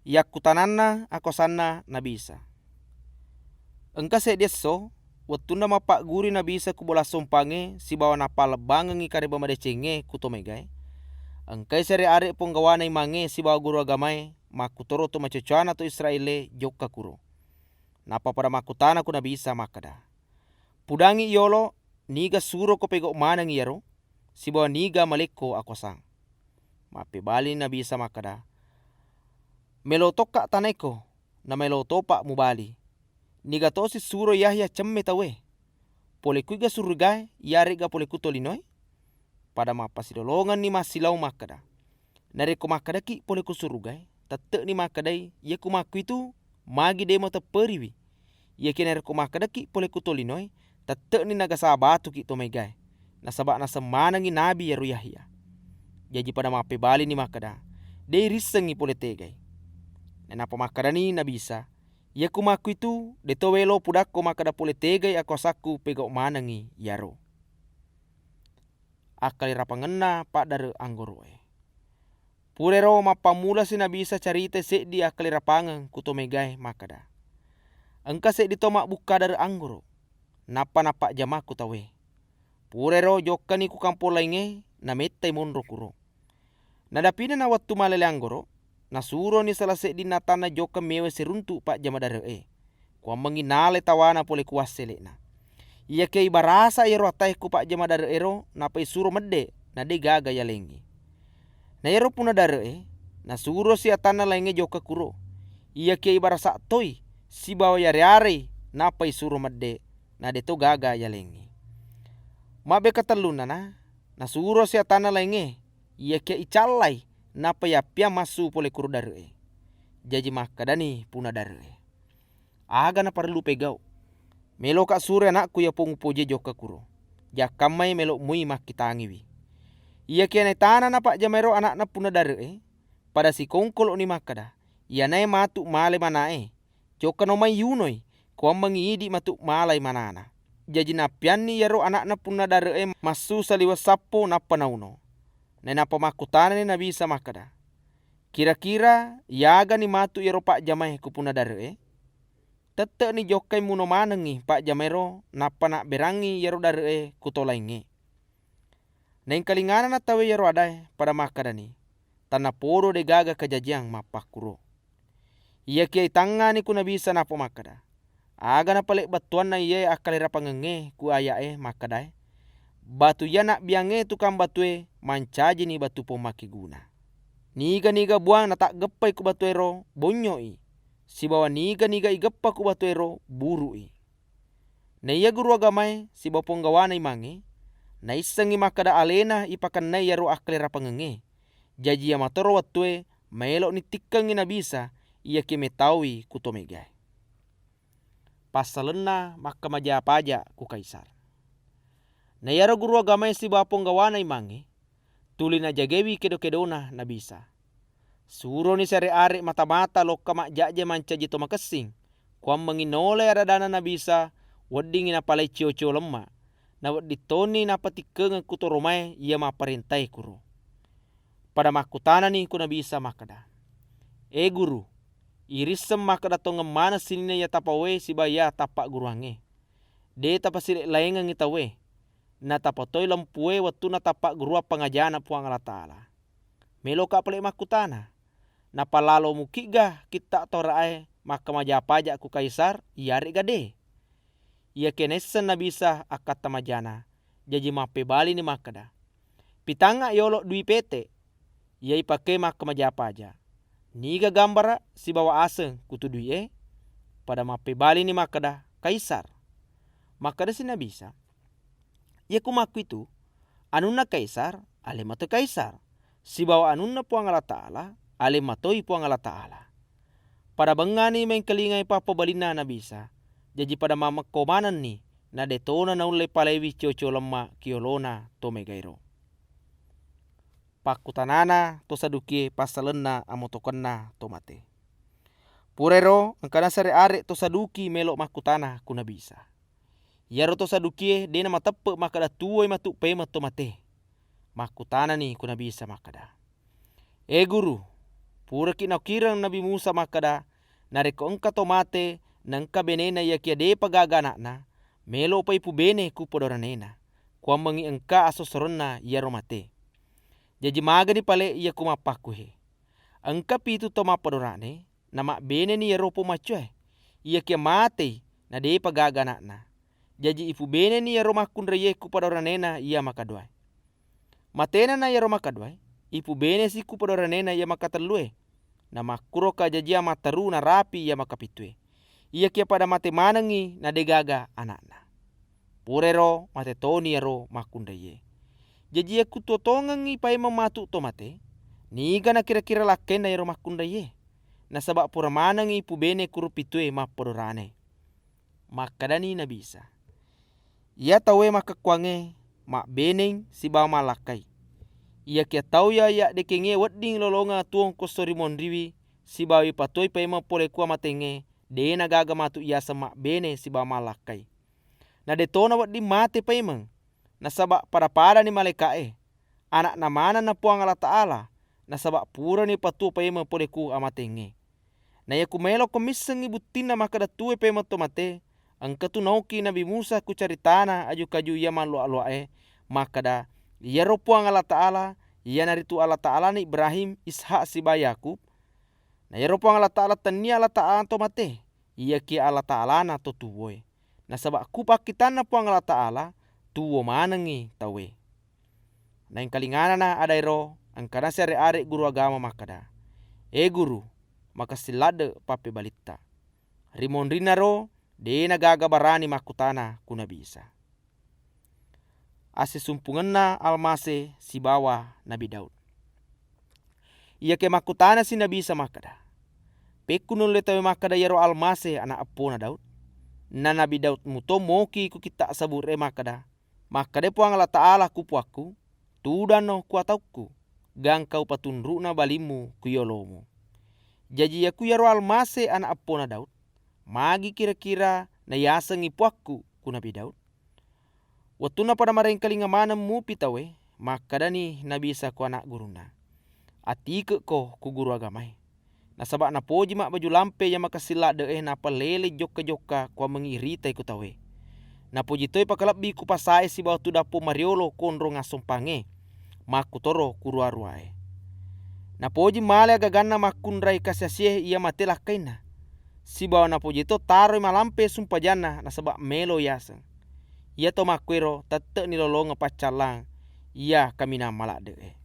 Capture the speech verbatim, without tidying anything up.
Yakkutananna akosanna Nabi Isa. Engka seddi esso, wettunna mappaggurui Nabi Isa ku bola sompangngé sibawa nappallebbangengngi kareba madécéngngé ku to mégaé, engkai siare-are ponggawana imangngé sibawa guru agamaé makkutoro to macocoana to Israélié jokka kuro. Nappa pada makkutana ku Nabi Isa makkeda, "Pudangngi yolo, niga suroko pégau manengngi iyaro, sibawa niga malekko akuasang?" Mappébalini Nabi Isa makkeda, "Mélo tokka tanaiko, na mélo topa mubali. Niga tosi suro Yahya cemme tauwé? Polé kuiga surugaé, iyaré'ga polé ku tolinoé?" Pada mappasilolongenni massilaong makkeda, "Narékko makkedaki polé ku surugaé, tette'ni makkedai, iya ku makkuitu, magi dé mutepperiwi. Iyakiya narékko makkedaki polé ku tolinoé, tette'ni nagasa batuki to mégaé, nasaba naseng manengngi nabi iyaro Yahya." Jaji pada mappébalini makkeda, "Dé irissengngi polé tégai." Nainappa makkedani Nabi Isa, "Iya ku makkuitu, déto wélo pudakko makkeda polé tégai akuasakku pégau manengngi iyaro." Akkalirapangenna paddare anggoro'é. Purairo mappammulasi Nabi Isa carita seddi akkalirapangeng ku to mégaé makkeda, "Engka seddi tau mabbukka dare anggoro, nappa nappajjama ku tauwé. Purairo jokkani ku kampong laingngé, namettai monro kuro. Nadapinna nawettu malélé anggoro, nasuroni sala seddinna atanna jokka méwai siruntu pajjama dare'é. Kuwammengngi nalai tawana polé ku wassele'na. Iyakiya ibarasa iyaro ataé ku pajjama dare'éro, nappa isuro medde, na dé gaga yalengngi. Na iyaro punna dare'é, nasurosi atanna laingngé jokka kuro. Iyakiya ibarasa toi sibawa yare-arei, nappa isuro medde, na déto gaga yalengngi. Mabbékatellunnana, nasurosi atanna laingngé, iyakiya icallai, nappa yappiang massu polé kuro dare'é." Jaji makkedani punna dare'é, "Aga naparellu pégau? Méloka suroi anakku iya pong upojé jokka kuro. Jakkammai mélo mui makkitangiwi." Iyakiya naitana napajjamaéro ana'na punna dare'é, pada sikongkolo'ni makkeda, "Iyanaé matu malai manaé. Jokkano mai yunoi, kuwammengngi idi matu malai manana." Jaji nappianni iyaro ana'na punna dare'é massu saliweng sappo nappa nauno. Nainappa makkutanani Nabi Isa makkeda, "Kira-kira iyagani matu iyaro pajjamaé ku punna dare'é? Tette'ni jokkai muno manengngi pajjamaéro nappa nabbérangngi iyaro dare'é ku to laingngé." Naéngkalingana natauwé iyaro adaé pada makkedani, "Tennapodo dégaga kajajiang mappakkuro." Iyakiya itangngani ku Nabi Isa nappa makkeda, "Aga napalé bettuanna iyaé akkalirapangengngé ku ayaé makkedaé, 'Batu iya nabbiangngé tukang batué mancajini batu pong makkéguna. Niga-niga buang nataggeppai ku batuéro, bonnyoi, sibawa niga-niga igeppa ku batuéro, buru'i.'" Naiya guru agamaé sibawa ponggawana imangngé naissengngi makkeda aléna ipakennai iyaro akkalirapangengngé. Jaji iya matoro wettué maélo'ni tikkengngi Nabi Isa, iyakiya métaui ku to mégaé. Passalenna makkamaja paja ku Kaisar. Na iyaro guru agamaé sibawa ponggawana imangngé tuli najagaiwi kédo-kédona Nabi Isa. Suroni siare-are mata-mata lokka majjajja mancaji to makessing, kuwammengngi nolai ada-adana Nabi Isa, weddingngi napalai cio-cio lemma, nawedding toni napatikkengeng ku toromaé iya mapparéntaé kuro. Pada makkutanani ku Nabi Isa makkeda, "Éh Guru, irisseng makkeda tongeng maneng sininna iya tapaué sibawa iya tappagguruangngé. Dé tapasilélaingengngi tauwé, natapatoi lempué wettunna tappagguruang pangajana Puang Allataala. Méloka palé makkutana, napalalo muki'ga kitta Taura'é makkamaja paja ku Kaisar, iyaré'ga dé?" Iyakiya naisseng Nabi Isa akkatta majana, jaji mappébalini makkeda, "Pitangnga yolo dui pété iya ipaké makkamaja paja. Niga gambara sibawa aseng kutu dui'é?" Pada mappébalini makkeda, "Kaisar." Makkedasi Nabi Isa, "Iya ku makkuitu, anunna Kaisar, alé matoi Kaisar, sibawa anunna Puang Allataala, alé matoi Puang Allataala." Pada bengngani méngkalingai pappabalinna Nabi Isa, jaji pada mammekko manenni, na détona naullé palaiwi cio-cio lemma ki yolona to mégaéro. Pakkutanana to Sadukié passalenna amotokenna to maté. Purairo engkana siare-are to Saduki mélo makkutana ku Nabi Isa. Iyaro to Sadukié dé namateppe makkeda tuwoi matu paimeng to maté. Makkutanani ku Nabi Isa makkeda, "Éh Guru, Puraki naukireng Nabi Musa makkeda, "Narekko engka to mate, na engka benena iyakiya depa gaga ana'na, melo'pa ipubene ku podoranena, kuammengngi engka asossorenna iyaro mate." Jaji magani pale iya ku mappakkuhe. Engka pitu to mappodorane, namabbeneni iyaro pong maccoe, iyakiya matei na depa gaga ana'na. Jaji ipubeneni iyaro makkunraiye ku podoranena iya makaduae. Matena na iyaro makaduae, ipubenesi ku podoranena iya makatellue. Namakkuro kajajiang matteru narapi iya makapitue. Iyakiya pada mate manengngi na degaga ana'na. Purairo mate toni iyaro makkunraiye. Jaji yakku tuo tongengngi paimeng matu to mate, niga nakira-kira lakkainna iyaro makkunraiye? Nasaba pura manengngi ipubene kuro pitue mappodorane. Makkedani Nabi Isa, "Iya tauwe makkekkuangnge mabbeneng sibawa mallakkai. Iyakiya tau iya yaddekengnge wedding lolongeng atuwong ko esso rimonriwi sibawa ipatuwoi paimeng pole ku amatengnge, de nagaga matu iyaseng mabbene sibawa mallakkai. Na detona wedding mate paimeng, nasaba pada-padani malaeka'e, ana'na manenna Puang Allah Ta'ala, nasaba purani ipatuwo paimeng pole ku amatengnge. Na iyaku maeloko missengngi buttinna makkeda tuwoi paimeng to mate, engkatu naoki Nabi Musa ku caritana aju-kaju iya malluwa-luwae, makkeda, 'Iyaro Puang Allah Ta'ala, iyanaritu Allah Ta'alana Ibrahim, Ishak sibawa Yakub.' Na iyaro Puang Allah Ta'ala tennia Allah Ta'ala to mate, iyakiya Allah Ta'alana to tuwoe. Nasaba ku pakkitanna Puang Allah Ta'ala, tuwo manengngi tauwe." Naengkalinganana adaero, engkana siare-are guru agama makkeda, "E guru, makessing ladde pappebalitta." Rimonrinnaro, de nagaga barani makkutana ku Nabi Isa. Assisumpungenna Almase sibawa Nabi Daud. Iyakiya makkutanasi Nabi Isa makkeda, "Pekku nulle tauwe makkeda iyaro Almase ana eppona Daud?" Na Nabi Daud muto moki ku kitta sabure makkeda, "Makkeda Puang Allah Ta'ala ku puakku, 'Tudanno ku ataukku, gangka upatunru'na balimmu ku yolomu.' Jaji iyaku iyaro Almase ana eppona Daud, magi kira-kira nayasengngi puakku?" ku Nabi Daud. Wettunna pada marengkalinga maneng mupi tauwe, makkedani Nabi Isa ku ana gurunna, "Atike'ko ku guru agamae. Nasaba napoji mabbaju lampe iya makessing ladde'e nappa lelei jokka-jokka kuammengngi iritai ku tauwe. Napoji toi pakalebbi ku pasae sibawa tudang pong mariolo konrong assompangnge, makkutoro ku ruwa-ruwae. Napoji male agaganna makkunrai kasi-asie iya mate lakkainna. Sibawa napoji to taroi malampe sumpajanna nasaba melo yaseng. Iyato makkuero tette'ni lolongeng paccallang iya kaminang maladde'e."